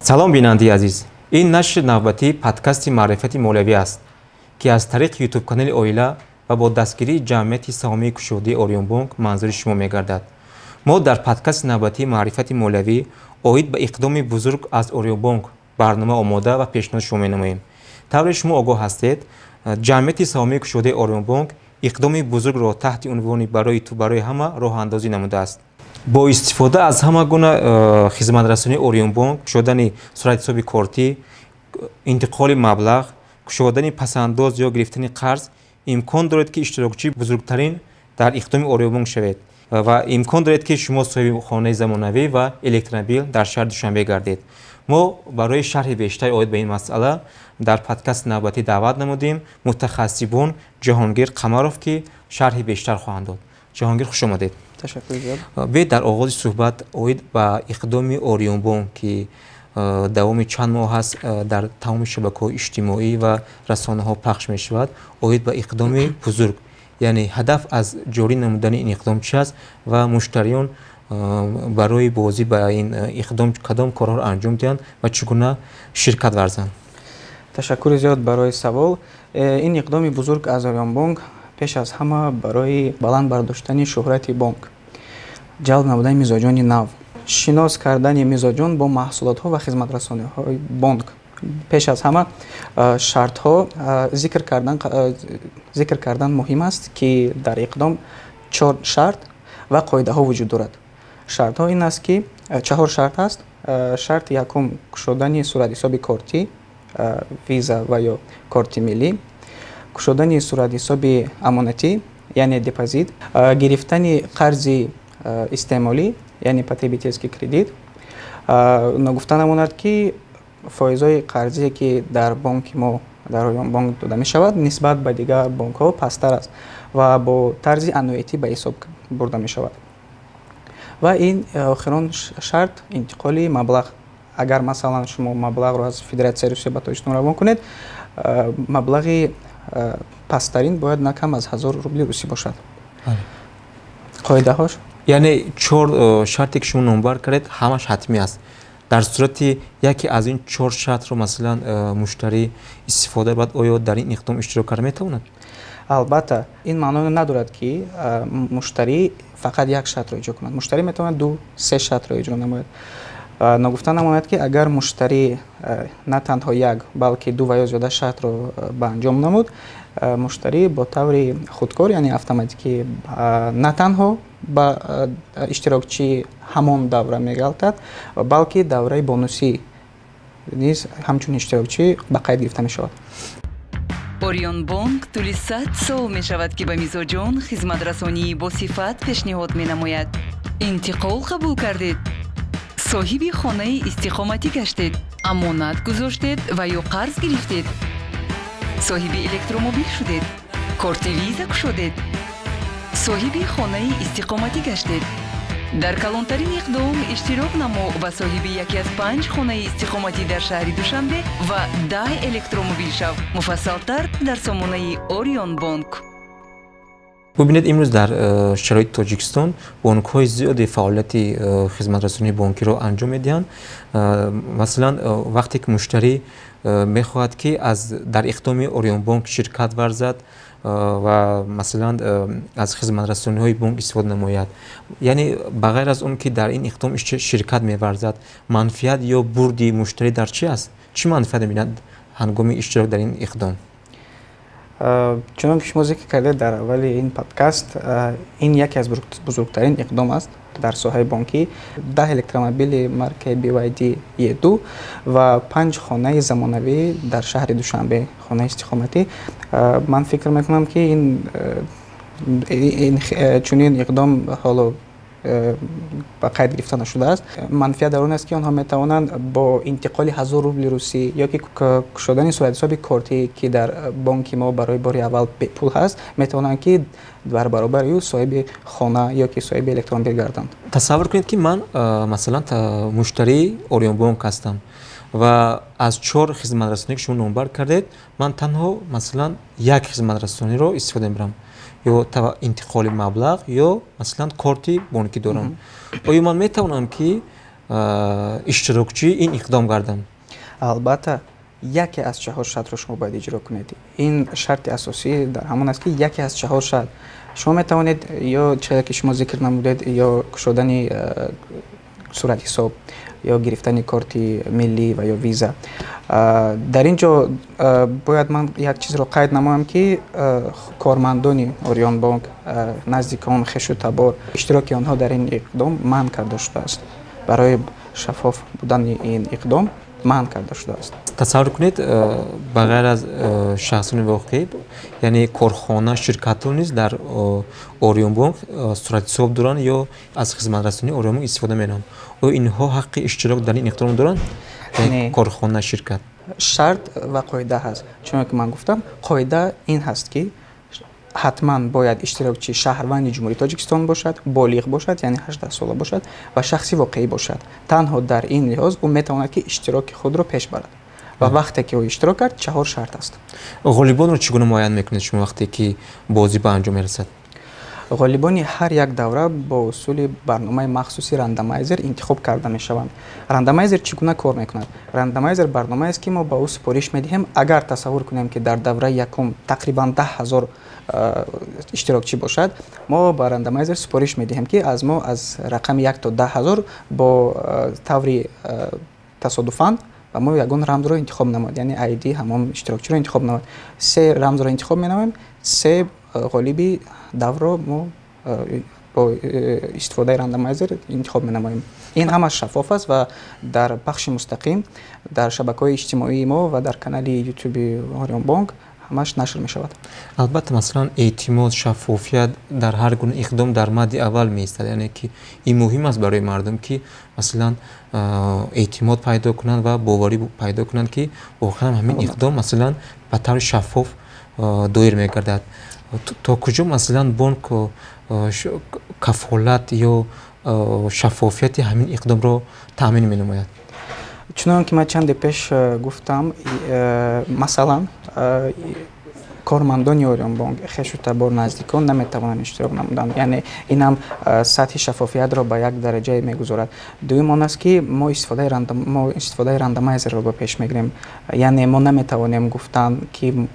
Салом, бинандаи азиз! Ин нашри навбатии подкасти «Маърифати молиявӣ» аст, ки аз тариқи ютуб-канали «Оила» ва бо дастгирии Ҷамъияти саҳомии кушодаи «Ориёнбонк» манзури шумо мегардад. Мо дар подкасти навбатии «Маърифати молиявӣ» оид ба иқдоми бузург аз «Ориёнбонк» барнома омода ва пешниҳоди шумо менамоем. Тавре шумо огоҳ ҳастед, Ҷамъияти саҳомии кушодаи «Ориёнбонк» иқдоми бузургро таҳти унвони «Барои ту, барои ҳама» роҳандозӣ намудааст. Бо истифода аз ҳама гуна хизматрасонии «Ориёнбонк», кушодани суратҳисоби кортӣ, интиқоли маблағ, кушодани пасандоз ё гирифтани қарз, имкон доред, ки иштирокчии бузургтарин дар иқдоми «Ориёнбонк» шавед ва имкон доред, ки шумо соҳиби хонаи замонавӣ ва электромобил дар шаҳри Душанбе гардед. Мо барои шарҳи бештари оид ба ин масъала дар подкасти навбатӣ даъват намудем мутахассиси бонк Ҷаҳонгир Қамаров, ки шарҳи бештар хоҳанд дод. Ҷаҳонгир, хуш омадед. Ташаккур зиёд. Биёед, дар оғози суҳбат оид ба иқдоми «Ориёнбонк», ки давоми чанд моҳ аст дар тамоми шабакаҳои иҷтимоӣ ва расонаҳо пахш мешавад, оид ба иқдоми бузург, яъне ҳадаф аз ҷорӣ намудани ин иқдом чи аст ва муштариён барои бозӣ ба ин иқдом кадом корҳоро анҷом диҳанд ва чӣ гуна ширкат варзанд? Ташаккури зиёд барои савол. Ин иқдоми бузург аз «Ориёнбонк» пеш аз ҳама барои баланд бардоштани шӯҳрати бонк, ҷалб намудани мизоҷони нав, шинос кардани мизоҷон бо маҳсулотҳо ва хизматрасониҳои бонк. Пеш аз ҳама шартҳо зикр кардан муҳим аст, ки дар иқдом чор шарт ва қоидаҳо вуҷуд дорад. Шартҳо ин аст, ки чаҳор шарт аст. Шарти якум: кушодани суратҳисоби кортӣ, виза ва ё корти миллӣ, кушодани суратҳисоби амонатӣ, яъне депозит, гирифтани қарзи истеъмолӣ, яъне потребительский кредит. Ногуфта намонад, ки фоизҳои қарзие, ки дар бонки мо, дар «Ориёнбонк» дода мешавад, нисбат ба дигар бонкҳо пасттар аст ва бо тарзи аннуитетӣ ба ҳисоб бурда мешавад. Ва ин охирон шарт: интиқоли маблағ. Агар, масалан, шумо маблағро аз Федератсияи Русия ба Тоҷикистон равон кунед, маблағи пасттарин бояд на кам аз 1000 рубли русӣ бошад. Қоидаҳош? Яъне чор шарте, ки шумо номбар кардед, ҳамаш ҳатмӣ аст. Дар сурати яке аз ин чор шартро, масалан, муштарӣ истифода барад, оё дар ин иқдом иштирок карда метавонад? Албатта, ин маъноро надорад, ки муштарӣ фақат як шартро иҷро кунад. Муштарӣ метавонад ду, се шартро иҷро намояд. Ногуфта намонад, ки агар муштарӣ на танҳо як, балки ду ва ё зиёда шартро ба анҷом намуд, муштарӣ бо таври худкор, яъне автоматикӣ, на танҳо ба иштирокчии ҳамон давра меғалтад, балки давраи бонусӣ низ ҳамчун иштирокчӣ ба қайд гирифта мешавад. «Ориёнбонк» тӯли 100 сол мешавад, ки ба мизоҷон хизматрасонии босифат пешниҳод менамояд. Интиқол қабул кардед, соҳиби хонаи истиқоматӣ гаштед, амонат гузоштед ва ё қарз гирифтед, соҳиби электромобил шудед, корти виза кушодед, соҳиби хонаи истиқоматӣ гаштед. Дар калонтарин иқдом иштирок намо ва соҳиби яке аз панҷ хонаи истиқоматӣ дар шаҳри Душанбе ва 10 электромобил шав. Муфассалтар дар сомонаи «Ориёнбонк». Бубинед, имрӯз дар шароити Тоҷикистон бонкҳои зиёде фаъолияти хизматрасонии бонкиро анҷом медиҳанд. Масалан, вақте ки муштарӣ мехоҳад, ки аз дар иқдоми «Ориёнбонк» ширкат варзад ва, масалан, аз хизматрасониҳои бонк истифода намояд, яъне ба ғайр аз он ки дар ин иқдом ширкат меварзад, манфиат ё бурди муштарӣ дар чи аст? Чӣ манфиат мебинад ҳангоми иштирок дар ин иқдом? Чунон ки шумо зикр кардед дар аввали ин подкаст, ин яке аз бузургтарин иқдом аст дар соҳаи бонкӣ: 10 электромобили маркаи BYD E2 ва панҷ хонаи замонавӣ дар шаҳри Душанбе, хонаи истиқоматӣ. Ман фикр мекунам, ки ин чунин иқдом ҳоло ба қайд гирифта нашудааст. Манфиат дар он аст, ки онҳо метавонанд бо интиқоли 1000 рубли русӣ ё ки кушодани суратҳисоби кортӣ, ки дар бонки мо барои бори аввал бепул ҳаст, метавонанд, ки дар баробари ӯ соҳиби хона ё ки соҳиби электромобил гарданд. Тасаввур кунед, ки ман, масалан, муштарии «Ориёнбонк» ҳастам ва аз чор хизматрасоние, ки шумо номбар кардед, ман танҳо, масалан, як хизматрасониро истифода мебарам: ё интиқоли маблағ, ё, масалан, корти бонкӣ дорам. Оё ман метавонам, ки Иштирокчии ин иқдом гардам? Албатта, яке аз чаҳор шартро шумо бояд иҷро кунед. Ин шарти асосӣ дар ҳамон аст, ки яке аз чаҳор шарт шумо метавонед, ё чизе ки шумо зикр намудед, ё кушодани суратҳисоб, ё гирифтани корти миллӣ ва ё виза. Дар ин ҷо бояд ман як чизро қайд намоям, ки кормандони Ориёнбонк, наздикон, хешу табор, иштироки онҳо дар ин иқдом манъ карда шудааст. Барои шаффоф будани ин иқдом манъ карда шудааст. Тасаввур кунед, ба ғайр аз шахсони воқеӣ, яъне корхона, ширкатҳо низ дар Ориёнбонк суратҳисоб доранд ё аз хизматрасонии Ориёнбонк истифода менамоянд. Оё инҳо ҳаққи иштирок дар ин иқдом доранд? Не. Корхона, ширкат. Шарт ва қоида ҳаст. Чуноне ки ман гуфтам, қоида ин ҳаст, ки ҳатман бояд иштирокчи шаҳрванди Ҷумҳурии Тоҷикистон бошад, болиғ бошад, яъне 18 сола бошад ва шахси воқеӣ бошад. Танҳо дар ин лиҳоз ӯ метавонад, ки иштироки худро пеш барад. Ва вақте ки ӯ иштирок кард, чаҳор шарт аст. Ғолибонро чӣ гуна муайян мекунед шумо, вақте ки бозӣ ба анҷом мерасад? Ғолибони ҳар як давра бо усули барномаи махсуси рандомайзер интихоб карда мешаванд. Рандомайзер чӣ гуна кор мекунад? Рандомайзер барномаест, ки мо ба ӯ супориш медиҳем. Агар тасаввур кунем, ки дар давраи якум тақрибан 10 000 иштирокчӣ бошад, мо ба рандомайзер супориш медиҳем, ки аз мо аз рақами 1 то 10 000 бо таври тасодуфан ба мо ягон рамзро интихоб намояд, яъне ID ҳамон иштирокчиро интихоб намояд. Се рамзро интихоб менамоем, се ғолиби даврро мо бо истифодаи рандомайзер интихоб менамоем. Ин ҳама шаффоф аст ва дар пахши мустақим дар шабакаҳои иҷтимоии мо ва дар канали Ютуби Ориёнбонк ҳамаш нашр мешавад. Албатта, масалан, эътимод, шаффофият дар ҳар гуна иқдом дар мадди аввал меистад, яъне ки ин муҳим аст барои мардум, ки масалан эътимод пайдо кунанд ва боварӣ пайдо кунанд, ки воқеан ҳамин иқдом, масалан, ба таври шаффоф доир мегардад. То куҷо, масалан, бонк кафолат ё шаффофияти ҳамин иқдомро таъмин менамояд? Чунон ки ман чанде пеш гуфтам, масалан, кормандони Ориёнбонк, хешу табор, наздикон наметавонанд иштирок намуданд, яъне ин ҳам сатҳи шаффофиятро ба як дараҷае мегузорад. Дуюм он аст, ки мо истифодаи рандомайзерро ба пеш мегирем, яъне мо наметавонем гуфтан, ки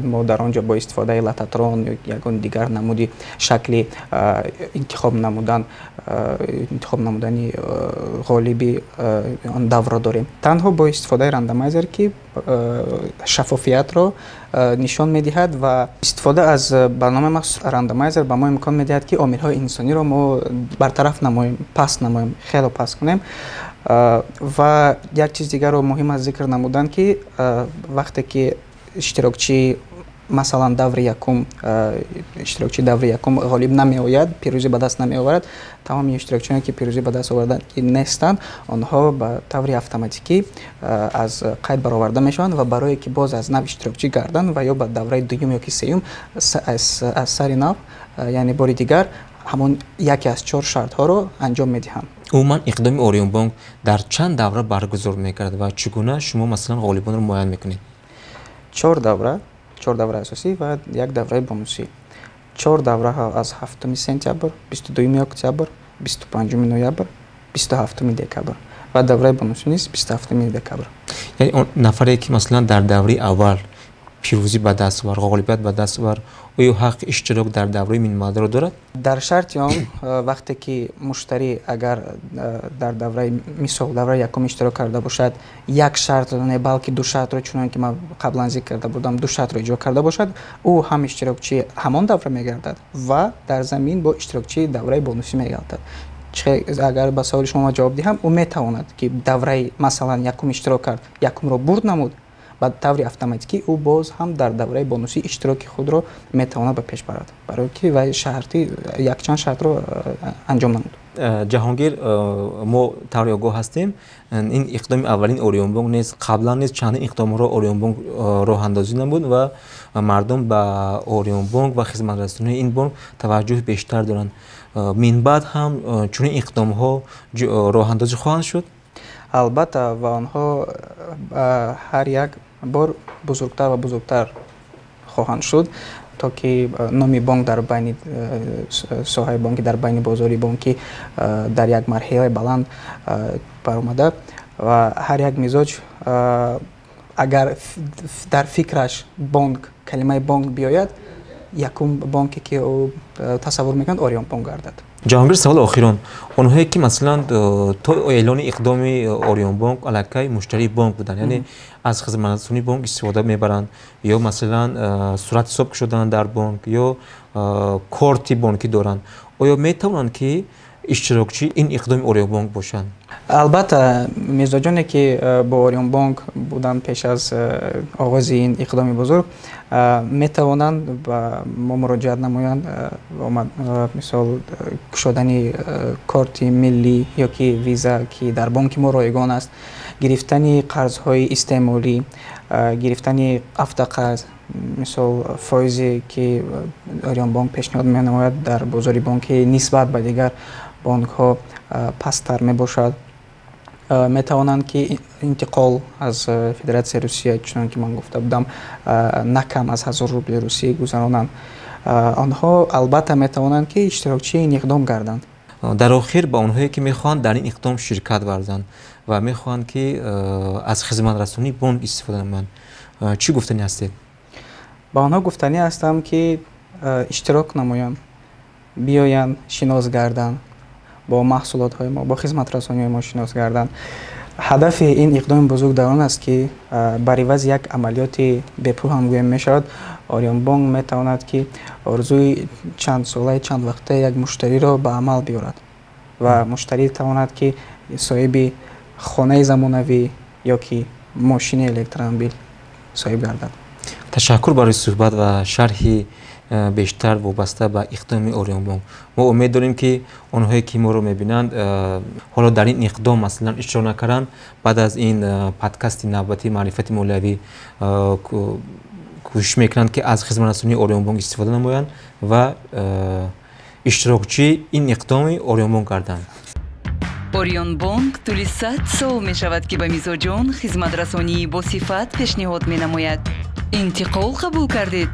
мо дар он ҷо бо истифодаи лототрон ё ягон дигар намуди шакли интихоб намудани ғолиби он даврро дорем. Танҳо бо истифодаи рандомайзер, ки шаффофиятро нишон медиҳад, ва истифода аз барномаи махсус рандомайзер ба мо имкон медиҳад, ки омилҳои инсониро мо бартараф намоем, паст намоем, хело паст кунем. Ва як чиз дигарро муҳим аст зикр намудан, ки вақте ки иштирокчӣ, масалан, даври якум, иштирокчи даври якум ғолиб намеояд, пирӯзӣ ба даст намеоварад, тамоми иштирокчиёне, ки пирӯзӣ ба даст оварда нестанд, онҳо ба таври автоматикӣ аз қайд бароварда мешаванд ва барое ки боз аз нав иштирокчӣ гарданд ва ё ба давраи дуюм ё ки сеюм, аз сари нав, яъне бори дигар ҳамон яке аз чор шартҳоро анҷом медиҳанд. Умуман, иқдоми Ориёнбонк дар чанд давра баргузор мекард ва чӣ гуна шумо, масалан, ғолибонро муайян мекунед? Чор давра, чор давраи асосӣ ва як давраи бонусӣ. Чор давраҳо аз 7 сентябр, 22 октябр, 25 ноябр, 27 декабр ва давраи бонусӣ низ 27 декабр. Яъне он нафаре, ки, масалан, дар давраи аввал пирӯзӣ ба даст овард, ғолибият ба даст овард, оё ҳаққи иштирок дар давраи минбаъдаро дорад? Дар шарти он, вақте ки муштарӣ агар дар давраи, мисол, давраи якум иштирок карда бошад, як шартро не, балки ду шартро, чунон ки ман қаблан зикр карда будам, ду шартро иҷро карда бошад, ӯ ҳам иштирокчии ҳамон давра мегардад ва дар замин бо иштирокчии давраи бонусӣ мегардад. Агар ба саволи шумо ҷавоб диҳам, ӯ метавонад, ки давраи, масалан, якум иштирок кард, якумро бурд намуд, ба таври автоматикӣ ӯ боз ҳам дар давраи бонусӣ иштироки худро метавонад ба пеш барад, барое ки вай шарти якчанд шартро анҷом намуд. Ҷаҳонгир, мо таври огоҳ ҳастем, ин иқдоми аввалин Ориёнбонк нест. Қаблан низ чандин иқдомҳоро Ориёнбонк роҳандозӣ намуд ва мардум ба Ориёнбонк ва хизматрасонии ин бонк таваҷҷӯҳи бештар доранд. Минбаъд ҳам чунин иқдомҳо роҳандозӣ хоҳанд шуд? Албатта, ва онҳо ҳар як бор бузургтар ва бузургтар хоҳанд шуд. То ки номи бонк дар байни соҳаи бонкӣ, дар байни бозори бонкӣ дар як марҳилаи баланд баромада ва ҳар як мизоҷ агар дар фикраш бонк, калимаи бонк биёяд, якум бонке ки ӯ тасаввур мекунад, Ориёнбонк гардад. Ҷаҳонгир, саволи охирон. Онҳое ки масалан то эълони иқдоми Ориёнбонк аллакай муштарии бонк буданд, яъне аз хизматрасонии бонк истифода мебаранд ё масалан сурат ҳисоб кушоданд дар бонк ё корти бонкӣ доранд, оё метавонанд ки иштирокчии ин иқдоми Ориёнбонк бошанд? Албатта, мизоҷоне ки бо Ориёнбонк буданд пеш аз оғози ин иқдоми бузург, метавонанд ба мо муроҷиат намоянд. Мисол, кушодани корти миллӣ ё ки виза, ки дар бонки мо ройгон аст, гирифтани қарзҳои истеъмолӣ, гирифтани автоқарз, мисол, фоизе ки Ориёнбонк пешниҳод менамояд дар бозори бонкӣ нисбат ба дигар бонкҳо пасттар мебошад. Метавонанд ки интиқол аз Федератсияи Русия, чунон ки ман гуфта будам, на кам аз 1000 рубли русӣ гузаронанд. Онҳо албатта метавонанд ки иштирокчии ин иқдом гарданд. Дар охир ба онҳое ки мехоҳанд дар ин иқдом ширкат варзанд ва мехоҳанд ки аз хизматрасонии бонк истифода намоянд, чӣ гуфтанӣ ҳастед? Ба онҳо гуфтанӣ ҳастам ки иштирок намоянд, биёянд, шинос гарданд бо маҳсулотҳои мо, бо хизматрасониҳои мо шинос гарданд. Ҳадафи ин иқдоми бузург дар он аст ки бар ивази як амалиёти бепул ҳам гӯем мешавад, Ориёнбонк метавонад ки орзуи чандсолаи чандвақтаи як муштариро ба амал биёрад ва муштарӣ тавонад ки соҳиби хонаи замонавӣ ё ки мошини электромобил соҳиб гардад. Ташаккур барои суҳбат ва шарҳи бештар вобаста ба иқдоми Ориёнбонк. Мо умед дорем ки онҳое ки моро мебинанд, ҳоло дар ин иқдом масалан иштирок накарданд, баъд аз ин подкасти навбатии маърифати молиявӣ кӯшиш мекунанд ки аз хизматрасонии Ориёнбонк истифода намоянд ва иштирокчии ин иқдоми Ориёнбонк гарданд. Ориёнбонк тӯли 100 сол мешавад ки ба мизоҷон хизматрасонии босифат пешниҳод менамояд. Интиқол қабул кардед,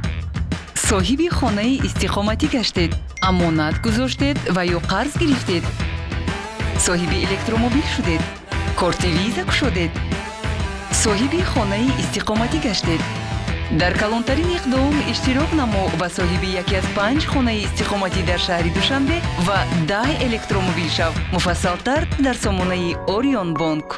соҳиби хонаи истиқоматӣ гаштед, амонат гузоштед ва ё қарз гирифтед, соҳиби электромобил шудед, корти виза кушодед, соҳиби хонаи истиқоматӣ гаштед. Дар калонтарин иқдом иштирок намо ва соҳиби яке аз 5 хонаи истиқоматӣ дар шаҳри Душанбе ва 10 электромобил шав. Муфассалтар дар сомонаи Ориёнбонк.